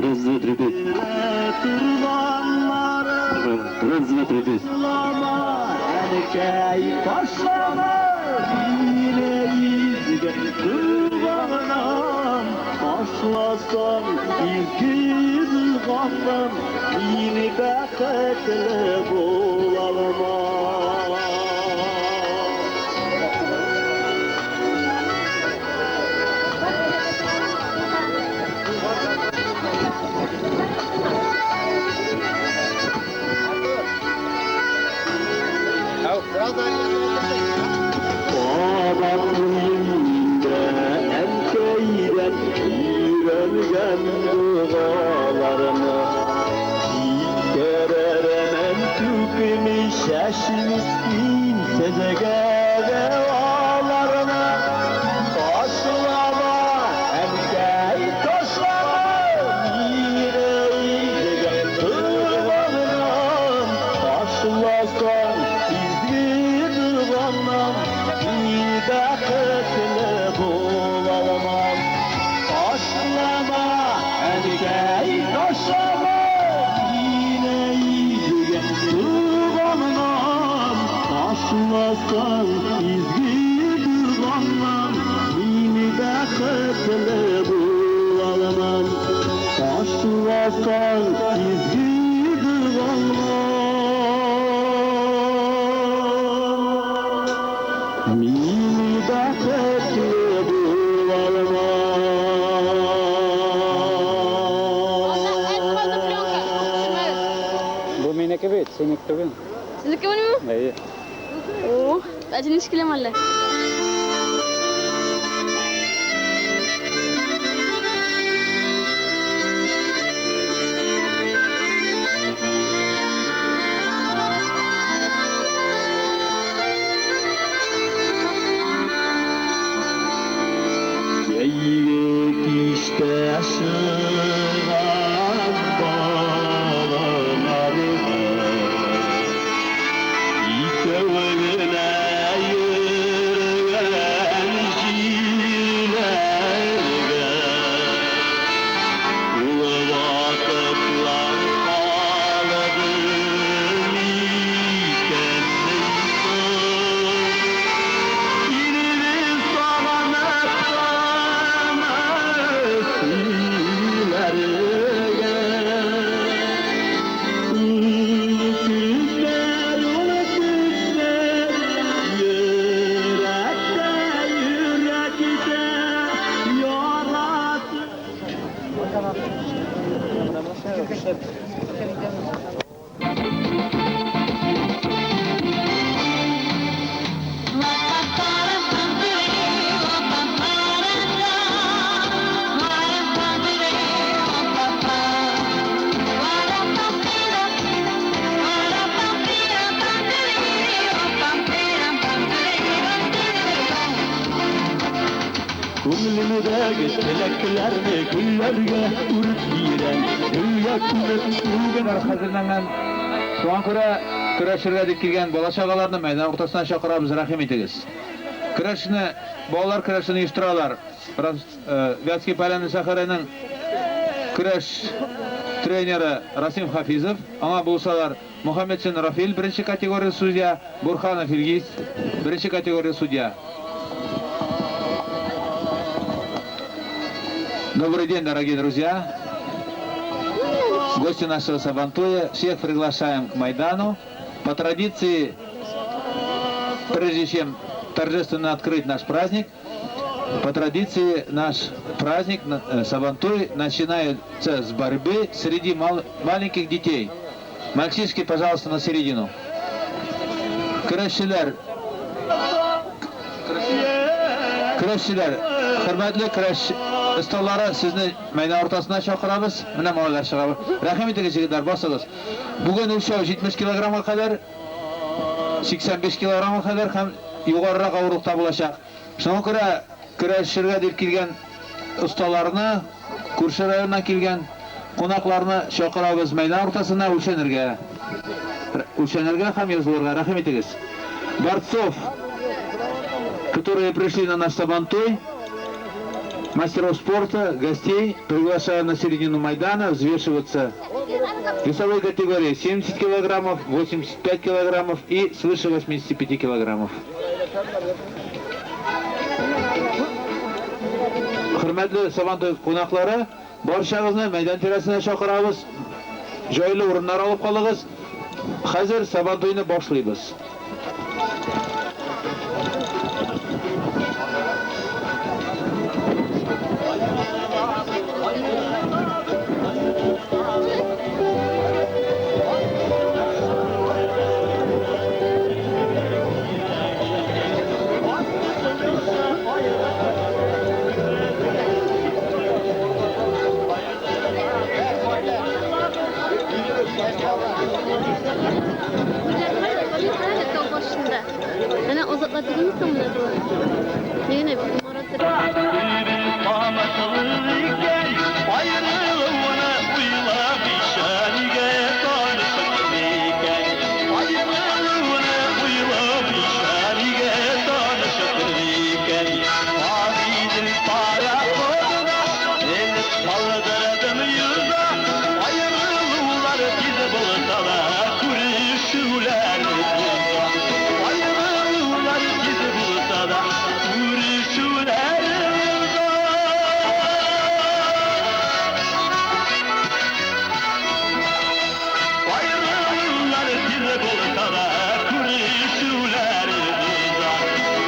Раз, два, три, пять. Раз, два, три, пять. Синеке минеме? Әйе. О, ә син ничек киләм әллә? Икәү генә йөргән. Күңелдәге теләкләрне гөлләргә үреп бирәм. Гөлгә күмеп Кадәр хәзерләнгән. Шуңа күрә көрәшергә дип килгән бала-чагаларны мәйдан уртасына чакырабыз, рәхим итегез. Көрәшне, балалар көрәшен оештыралар. Вятский Поляны шәһәренең көрәш тренеры Расим Хафизов, аңа булсалар Мухаммедшин Рафил, беренче категория судья, Бурханов Илгиз, беренче категория судья. Добрый день, дорогие друзья. Гости нашего Сабантуя, всех приглашаем к Майдану. По традиции, прежде чем торжественно открыть наш праздник, по традиции наш праздник Сабантуй начинается с борьбы среди маленьких детей. Мальчишки, пожалуйста, на середину. Көрәшчеләр. Көрәшчеләр, хөрмәтле көрәш осталары, сезне мәйдан уртасына чакырабыз. Менә малайлар чыга. Рәхим итегез, егетләр, басыгыз. Бүген үлчәү 70 килограммга кадәр, 85 килограммга кадәр һәм югарырак авырлыкта булачак. Шуңа күрә көрәшергә дип килгән осталарны, күрше районнан килгән кунакларны чакырабыз мәйдан уртасына үлчәнергә. Үлчәнергә һәм язылырга. Рәхим итегез. Борцов, которые пришли на наш Сабантуй, мастеров спорта, гостей, приглашаю на середину Майдана взвешиваться. Весовой категории 70 килограммов, 85 килограммов и свыше 85 килограммов. Хөрмәтле Сабантуй кунаклары, барчагызны мәйдан тирәсенә чакырабыз. Җайлы урыннар алып калыгыз. Хәзер Сабантуйны башлыйбыз. Тау башында. Әнә Азатлар дигән соң менә болар. Нигә Марат. Ayrılığını uylamışa nige tanışıp икән? Ayrılığını uylamışa nige tanışıp икән? Абидел пароходына менеп калдырдым юлда. Аерылулар тиз булса да, күрешүләр булса. Аерылулар тиз булса да, күрешүләр булса. Ayrılırlar тиз булса да, күрешүләр булса.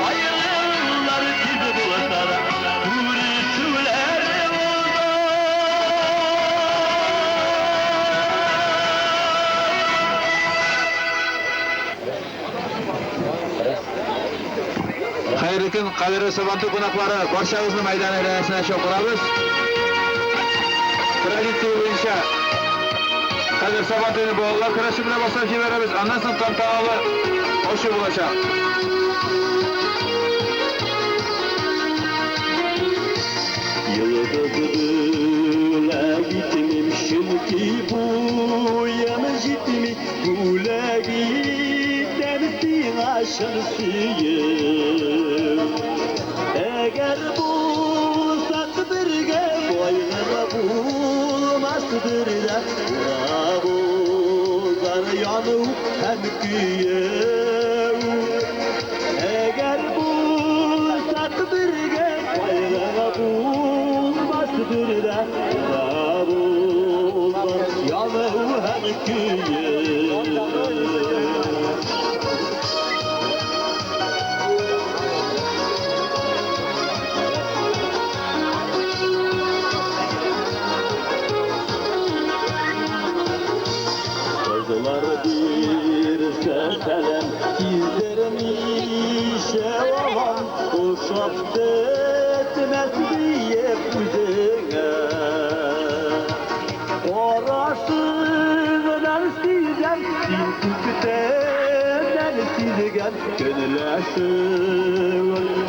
Ayrılırlar тиз булса да, күрешүләр булса. Хәерле көн, кадерле Сабантуй кунаклары, барчагызны мәйдан әйләнәсенә чакырабыз. Традиция буенча хәзер Сабантуйны балалар көрәше белән башлап җибәрәбез. Аннан соң тантаналы ачу булачак. Yıldız бүләк итмим, чөнки буем җитми. Бүләк итәм сиңа чын сөеп. Әгәр булсак бергә, байлыгы булмас бердә, булар яну һәм көю. Әгәр булсак бергә, байлыгы булмас бердә, булар яну һәм көю. Кызлар бирсә сәлам, сиздермичә алам, ошап бетмәс диеп үзеңә. Карашыңнан сизәм, син күптән сизгән, көнләшү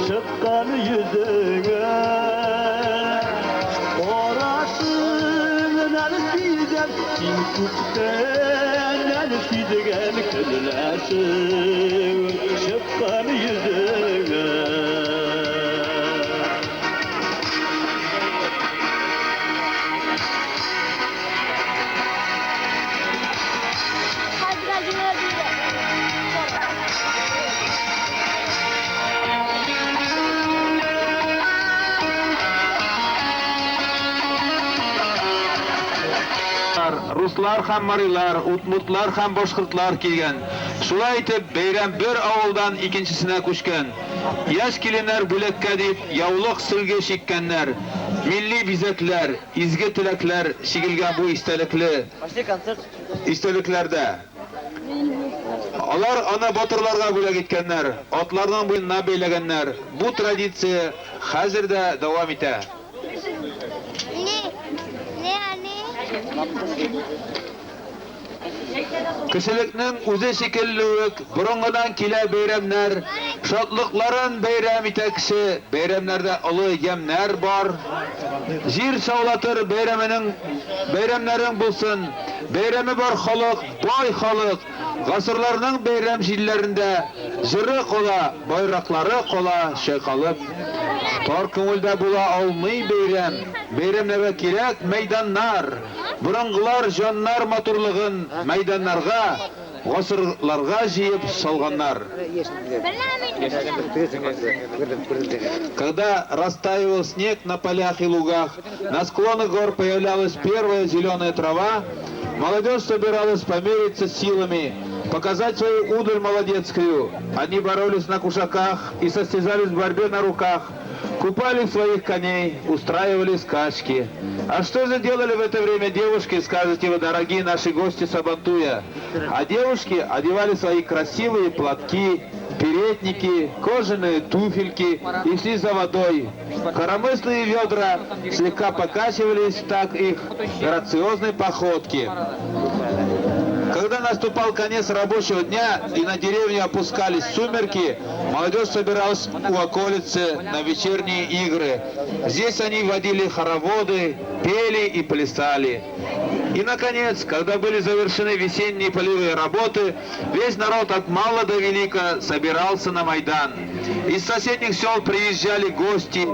чыккан йөзеңә. Күптән сизгән көнләшү чыккан йөзеңә. Руслар һәм марилар, удмуртлар һәм башкортлар килгән. Шулай итеп, бәйрәм бер авылдан икенчесенә күчкән. Яшь киленнәр бүләккә дип яулык, сөлге чиккәннәр. Милли бизәкләр, изге теләкләр чигелгән бу истәлекле истәлекләрдә. Алар аны батырларга бүләк иткәннәр, атларның буенына бәйләгәннәр. Бу традиция хәзер дә дәвам итә. Не, не, не. Кешелекнең үзе шикелле үк борынгыдан килә бәйрәмнәр, шатлыкларын бәйрәм итә кеше, бәйрәмнәрдә олы ямьнәр бар. Җир шаулатыр бәйрәменең бәйрәмнәрең булсын. Бәйрәме бар халык, бай халык. Гасырларның бәйрәм җилләрендә җыры кала, байраклары кала чайкалып. Тар күңелдә була алмый бәйрәм. Бәйрәмнәргә кирәк мәйданнар. Борынгылар җаннар матурлыгын мәйданнарга, гасырларга җыеп салганнар. Когда растаивал снег на полях и лугах, на склонах гор появлялась первая зеленая трава, молодежь собиралась помериться силами, показать свою удаль молодецкую. Они боролись на кушаках и состязались в борьбе на руках, купали своих коней, устраивали скачки. А что же делали в это время девушки, скажете вы, дорогие наши гости Сабантуя? А девушки одевали свои красивые платки, передники, кожаные туфельки и шли за водой. Коромыслые ведра слегка покачивались в так их грациозной походке. Когда наступал конец рабочего дня и на деревню опускались сумерки, молодежь собиралась у околицы на вечерние игры. Здесь они водили хороводы, пели и плясали. И, наконец, когда были завершены весенние полевые работы, весь народ от мала до велика собирался на Майдан. Из соседних сел приезжали гости.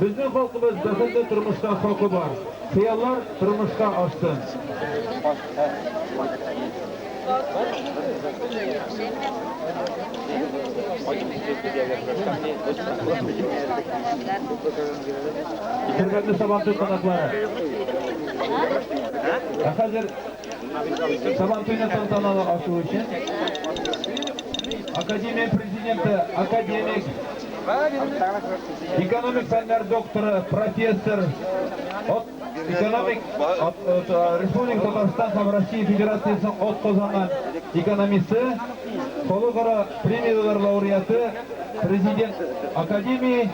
Безнең халкыбыз бәхетле тормышка хакы бар. Хыяллар тормышка ашсын. Хөрмәтле Сабантуй кунаклары. Ә хәзер Сабантуйны тантаналы ачу өчен Академия президенты, академик, экономик фәннәр докторы, профессор, от экономик от Республика Татарстан һәм Россия Федерациясенең атказанган экономисты, халыкара премияләр лауреаты, президент Академии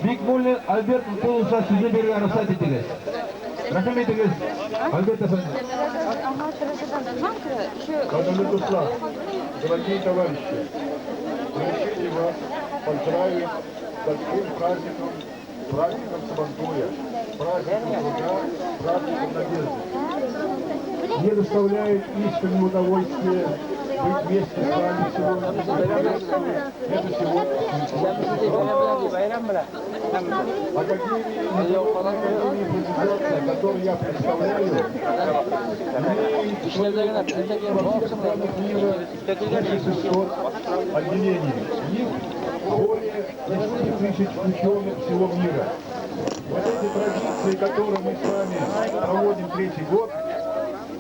Бикмуллин Альберт Тулуса сүзне бирергә рөхсәт итегез. Рәхим итегез, Альберт әфәнде. Кадерле дуслар, дорогие товарищи, разрешите вас поздравить с большим праздником, праздником Сабантуя, праздником труда, праздником надежды. Мне доставляет искреннее удовольствие быть вместе с вами сегодня. Это сегодня. Академия, Международная академия импровизации, которую я представляю, имеет во всех странах мира свыше 600 отделений. В них более 10 тысяч ученых всего мира. Вот эти традиции, которые мы с вами проводим третий год,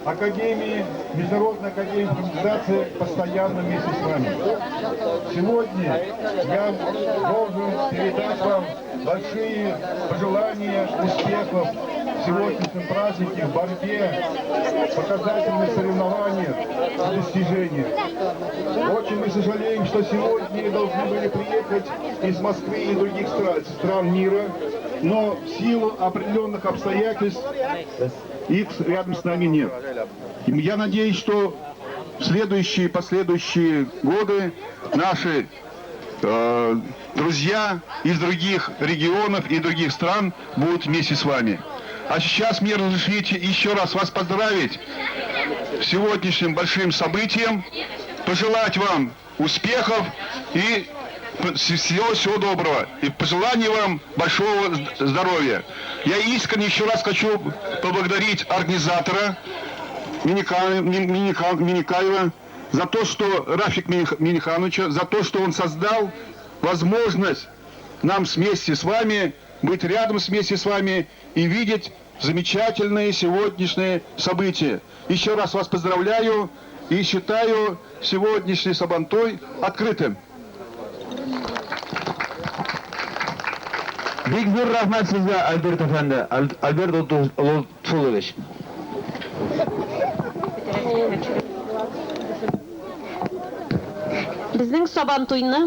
Академии, Международная академия импровизации постоянно вместе с вами. Сегодня я должен передать вам большие пожелания успехов в сегодняшнем празднике, в борьбе, показательных соревнованиях и достижениях. Очень мы сожалеем, что сегодня должны были приехать из Москвы и других стран мира, но в силу определенных обстоятельств их рядом с нами нет. И я надеюсь, что в следующие, последующие годы наши друзья из других регионов и других стран будут вместе с вами. А сейчас мне разрешите еще раз вас поздравить с сегодняшним большим событием, пожелать вам успехов и всего-всего доброго. И пожелание вам большого здоровья. Я искренне еще раз хочу поблагодарить организатора Миникаева за то, что Рафик Минихановича, за то, что он создал возможность нам вместе с вами быть рядом вместе с вами и видеть замечательные сегодняшние события. Еще раз вас поздравляю и считаю сегодняшний Сабантуй открытым. Бик зур рәхмәт сезгә, Альберт әфәнде, Альберт Лотфуллович. Безнең Сабантуйны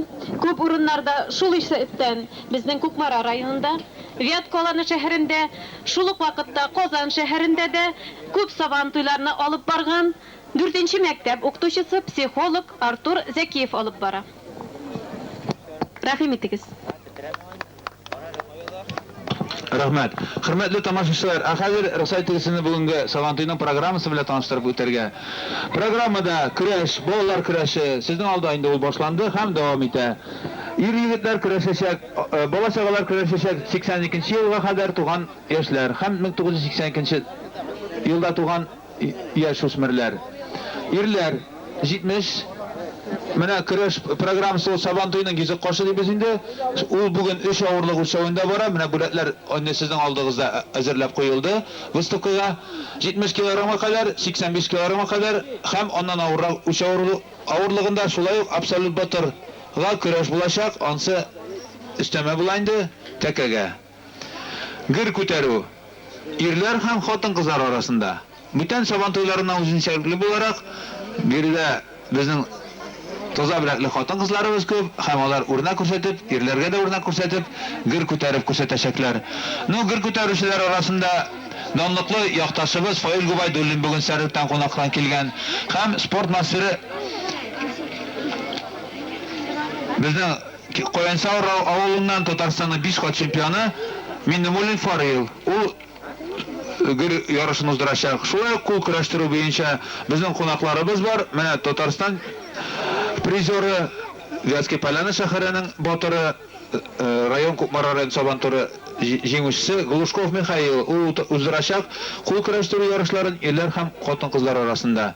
күп урыннарда, шул исәптән безнең Кукмара районында, Вятка Аланы шәһәрендә, шул ук вакытта Казан шәһәрендә дә күп Сабантуйларны алып барган дүртенче мәктәп укытучысы, психолог Артур Зәкиев алып бара. Рәхим итегез. Рәхмәт. Хөрмәтле тамашачылар, ә хәзер рөхсәт итегез сезне бүгенге Сабантуйның программасы белән таныштырып үтәргә. Программада көрәш, балалар көрәше, сезнең алда инде ул башланды һәм дәвам итә. Ир-егетләр көрәшәчәк, бала-чагалар көрәшәчәк 82 нче елга кадәр туган яшьләр һәм 1982 нче елда туган яшүсмерләр. Ирләр, 70. Менә көрәш программасы ул Сабантуйның йөзек кашы дибез инде. Ул бүген өч авырлык үлчәвендә бара. Менә бүләкләр инде сезнең алдыгызда әзерләп куелды выставкага. 70 килограммга кадәр, 85 килограммга кадәр һәм аннан авыррак үлчәү авырлыгында шулай ук абсолют батыр га көрәш булачак. Ансы өстәмә була инде тәкәгә. Гер күтәрү, ирләр һәм хатын-кызлар арасында. Бүтән Сабантуйларыннан үзенчәлекле буларак, биредә безнең таза беләкле хатын-кызларыбыз күп һәм алар үрнәк күрсәтеп, ирләргә дә үрнәк күрсәтеп, гер күтәреп күрсәтәчәкләр. Ну, гер күтәрүчеләр арасында данлыклы якташыбыз Фаил Гобәйдуллин бүген Сәрдектән кунактан килгән һәм спорт мастеры безнең Каенсар авылыннан Татарстанның биш кат чемпионы Миннемуллин Фарил. Ул гер ярышын уздырачак. Шулай ук кул көрәштерү буенча безнең кунакларыбыз бар. Менә Татарстан призеры, Вятский Поляны шәһәренең батыры, район Кукмара район Сабан туры җиңүчесе Глушков Михаил. Ул уздырачак кул көрәштерү ярышларын ирләр һәм хатын-кызлар арасында.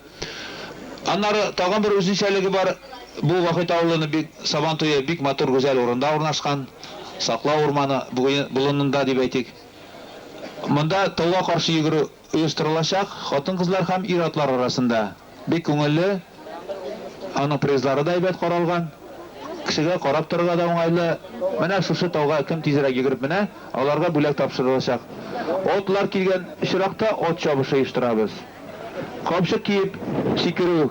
Аннары тагын бер үзенчәлеге бар, бу Вахит авылының бик Сабан туе бик матур гүзәл урында урнашкан, Саклау урманы болынында дип әйтик. Монда тауга каршы йөгерү оештырылачак, хатын-кызлар һәм ир-атлар арасында. Бик күңелле, аның призлары да әйбәт каралган. Кешегә карап торырга да уңайлы. Менә шушы тауга кем тизрәк йөгереп менә, аларга бүләк тапшырылачак. Атлар килгән очракта ат чабышы оештырабыз. Капчык киеп сикерү,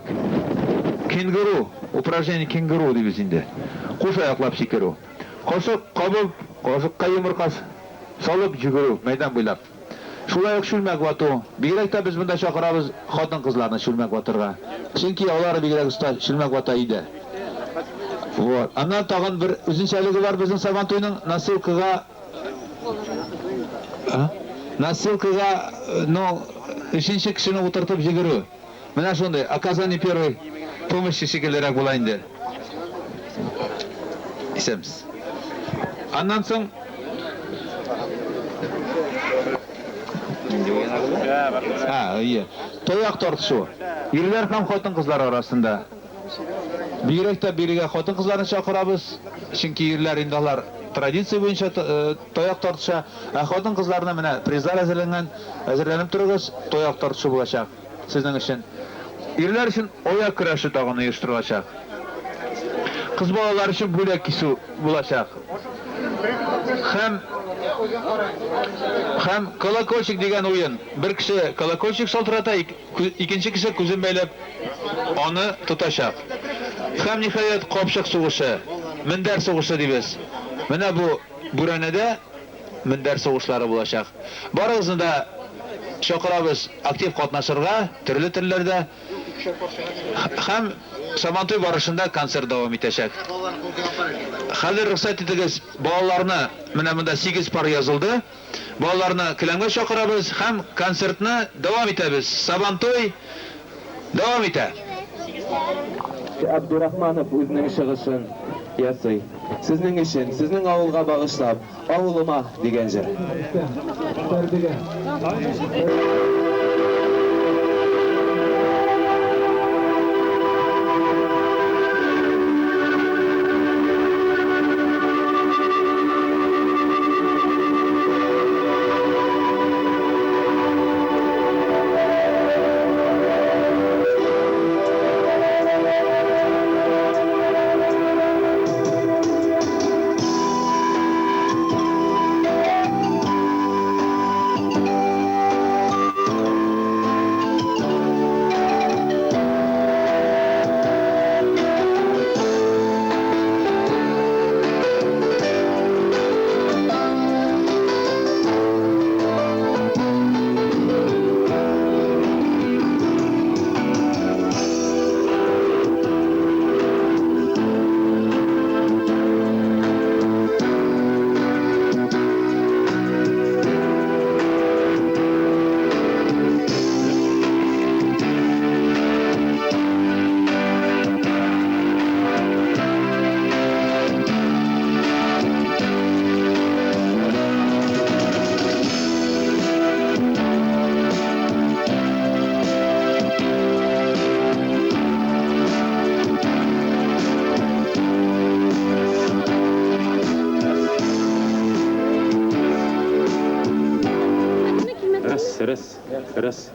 кенгуру, упражнение кенгуру дибез инде. Куш аяклап сикерү. Кашык кабып, кашыкка йомырка салып йөгерү мәйдан буйлап. Шулай ук чүлмәк вату. Бигрәк тә без монда чакырабыз хатын-кызларны чүлмәк ватырга. Чөнки алар бигрәк оста чүлмәк вата иде. Вот. Аннан тагын бер үзенчәлеге бар безнең Сабантуйның, носилкага Носилкага, ну, өченче кешене утыртып җигерү. Менә шундый, оказание первой помощи шикеллерәк була инде. Исәнмесез. Аннан соң А, ие. Тояк тартышу. Ирләр һәм хатын-кызлар арасында. Бигрәк тә бирегә хатын-кызларны чакырабыз, чөнки ирләр инде алар традиция буенча таяк тартыша, ә хатын-кызларны менә призлар әзерләнгән, әзерләнеп торыгыз, таяк тартышу булачак сезнең өчен. Ирләр өчен аяк көрәше тагын оештырылачак. Кыз балалар өчен бүләк кисү булачак. Һәм һәм колокольчик дигән уен. Бер кеше колокольчик шалтырата, Икенче кеше күзен бәйләп аны тотачак. Һәм, ниһаять, капчык сугышы, мендәр сугышы дибез. Менә бу бүрәнәдә мендәр сугышлары булачак. Барыгызны да чакырабыз актив катнашырга, төрле телләрдә. Һәм Сабантуй барышында концерт дәвам итәчәк. Хәзер рөхсәт итегез, балаларны, менә монда сигез пар язылды. Балаларны келәмгә чакырабыз һәм концертны дәвам итәбез. Сабантуй дәвам итә. Абдурахманов үзенең чыгышын ясый. Сезнең өчен, сезнең авылга багышлап, Авылыма дигән җыр. Раз, раз, раз.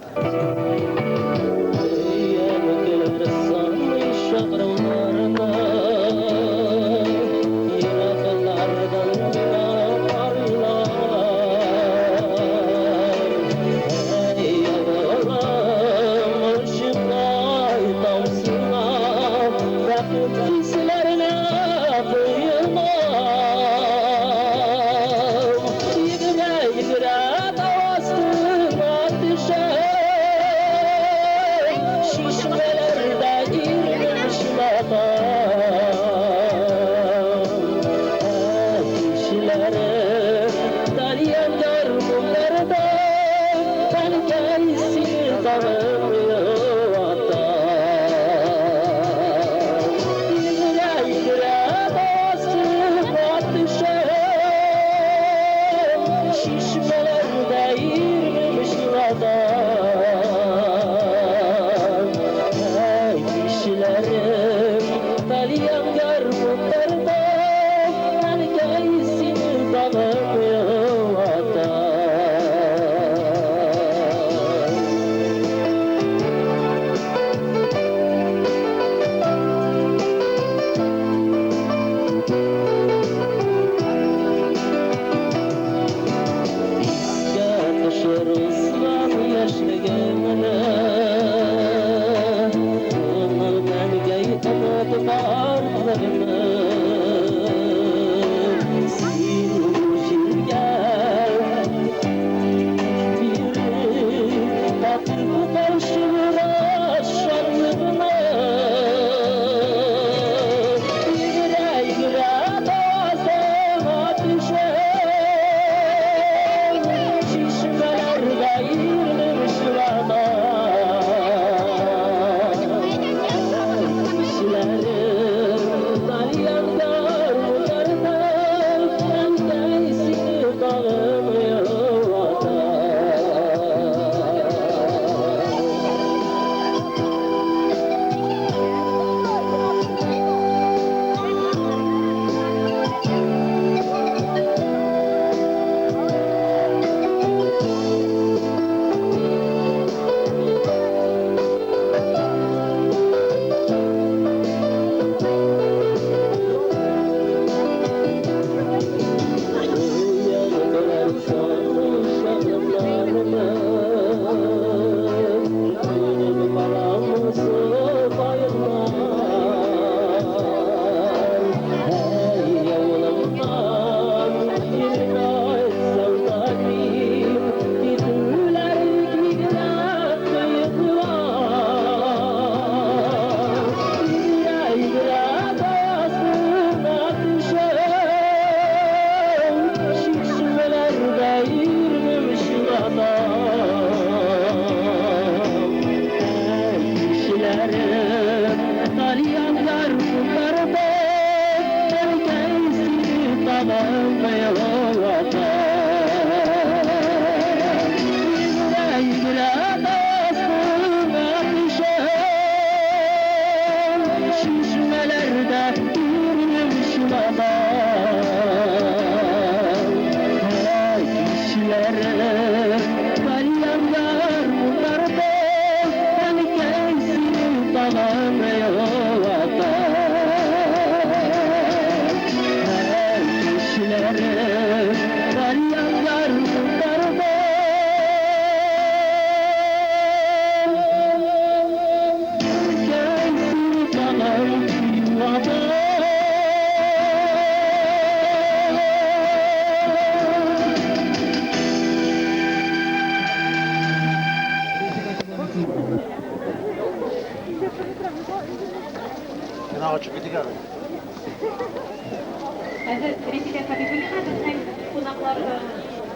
Хәзер Рәфидә Хәбибуллина безнең кунаклар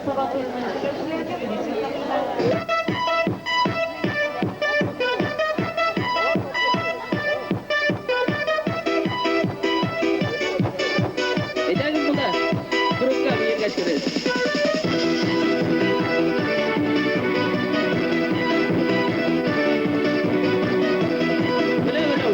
Сабан туеның көрәшчеләре. Әйдәгез монда, кругка биергә чыгыгыз. Белә, белә.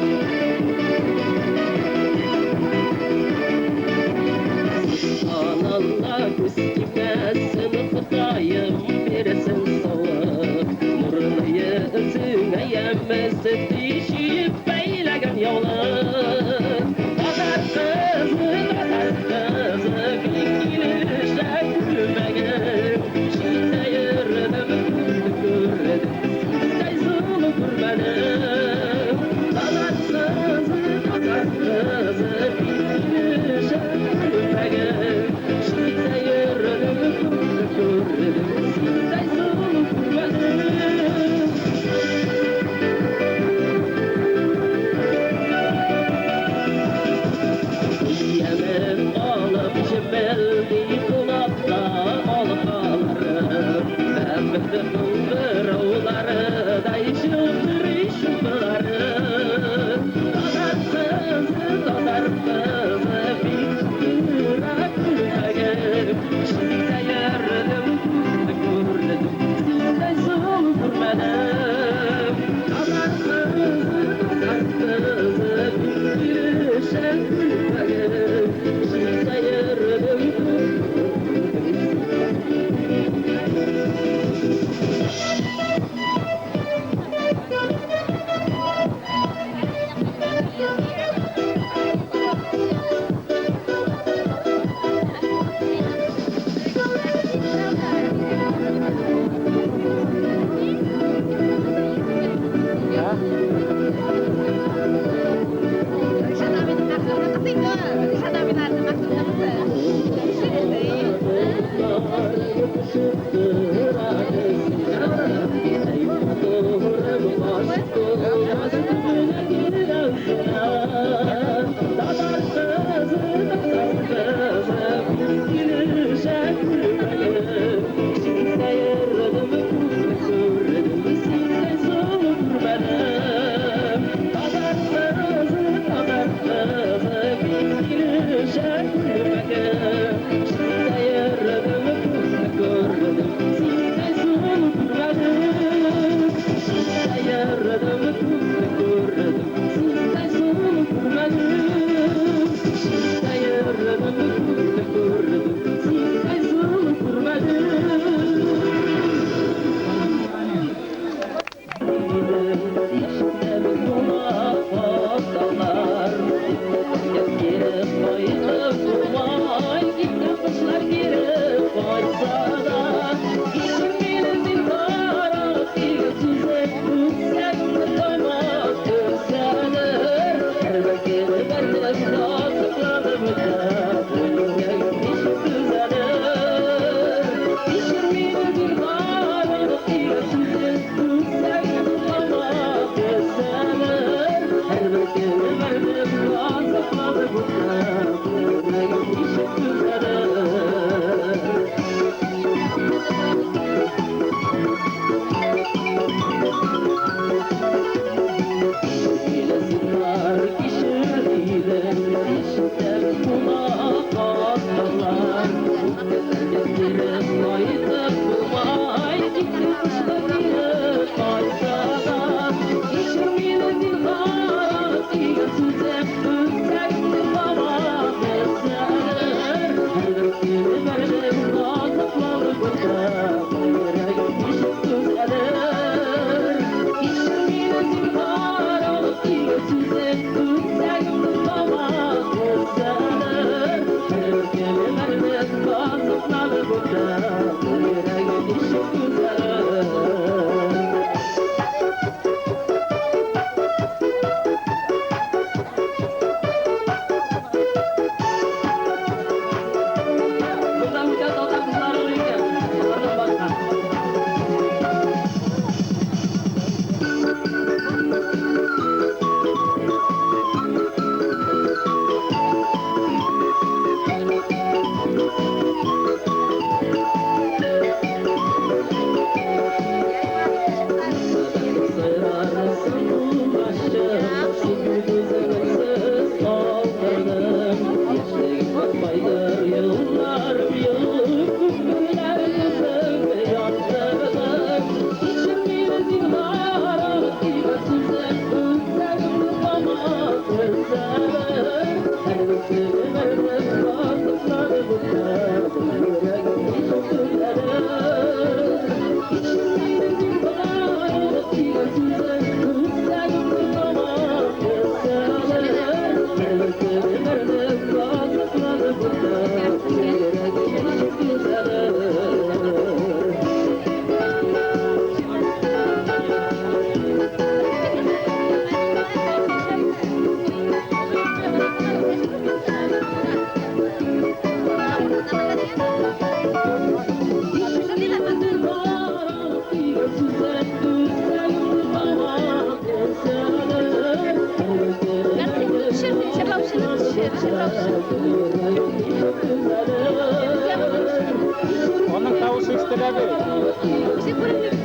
Субханалла, күз тимәсен, Ходаем бирсен саулык. Нурлы йөзеңә ямьсез тишеп бәйләгән яулык. Татар кызы, татар кызы, бик килешә күлмәгең. Читтә йөрдем, күпне күрдем, синдәй сылу күрмәдем. Татар кызы, татар кызы, бик килешә күлмәгең. Читтә йөрдем, күпне күрдем, синдәй сылу күрмәдем. Ямем алып җемелди колакта алкалары. Бәхетле кыңгырауларыдай чылтырый чулпылары. Татар кызы, татар кызы, бик көлә күлмәгем. Читтә йөрдем, күпне күрдем, синдәй сылу күрмәдем. Татар кызы, татар кызы, бик килешә күлмәгем. Читтә йөрдем, күпне күрдем. Аның тавышы ишетелә бит. Үзе күренми.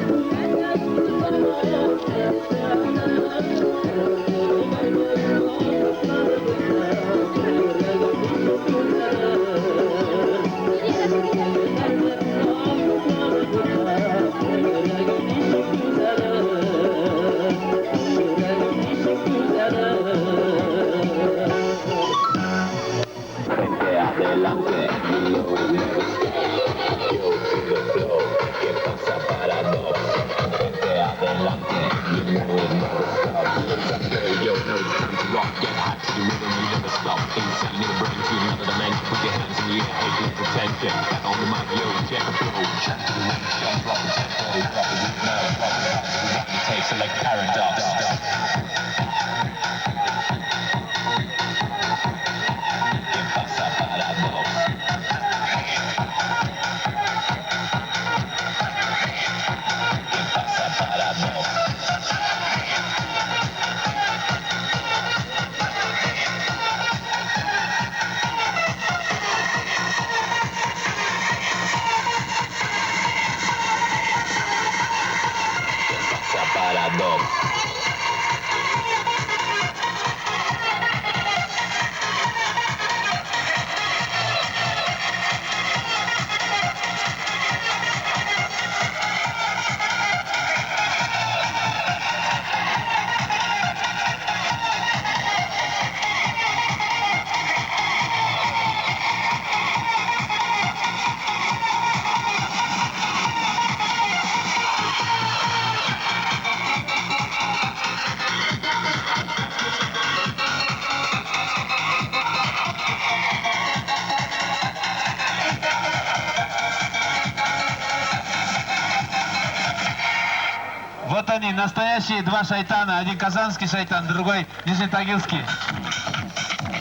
Вот они, настоящие два шайтана. Один казанский шайтан, другой нижнетагилский.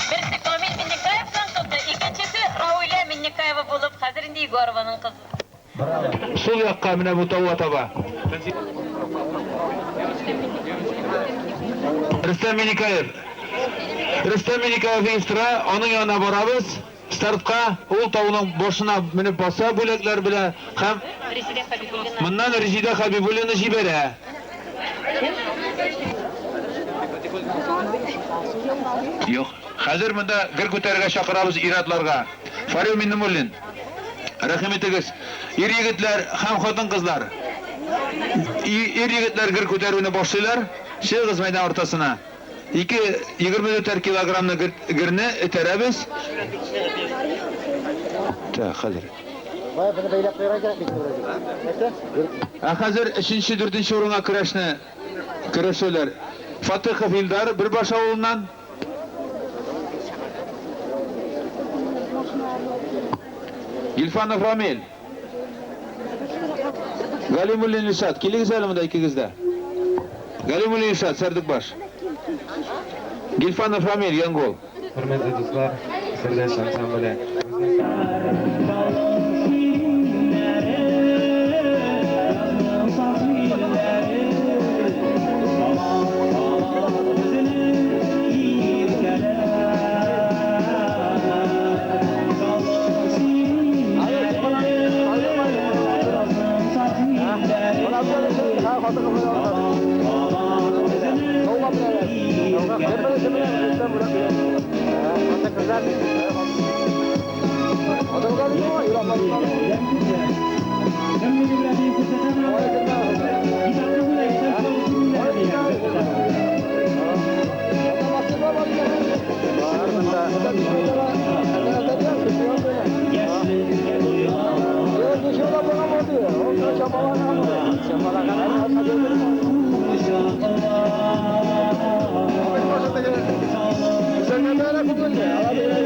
Берсе Камил Миннекаевның кызы, икенчесе Рауилә Миннекаева булып, хәзер инде Егорованың кызы. Сул якка менә бу тауга таба. Рөстәм Миннекаев. Рөстәм Миннекаев оештыра, аның янына барабыз. Стартка ул тауның башына менеп баса бүләкләр белән һәм Резидә Хәбибуллина. моннан Резидә Хәбибуллина җибәрә. Юк. Хәзер монда гер күтәрергә чакырабыз ир-атларга. Фарил Миннемуллин. Рәхим итегез. Ир егетләр һәм хатын-кызлар. Ир егетләр гер күтәрүне башлыйлар. Чыгыгыз мәйдан уртасына. 2,24 килограммны герне этәрәбез. Так, хәзер. Ә хәзер 3-нче, 4-нче урынга көрәшне көрәшәләр. Фатыхов Илдар Бөрбаш авылыннан. Гильфанов Рамил. Галимуллин Илшат, килегез әле монда икегез дә. Галимуллин Илшат, Сәрдекбаш. Гильфанов Рамил, Янгол. Хөрмәтле дуслар, Сердәш ансамбле Sen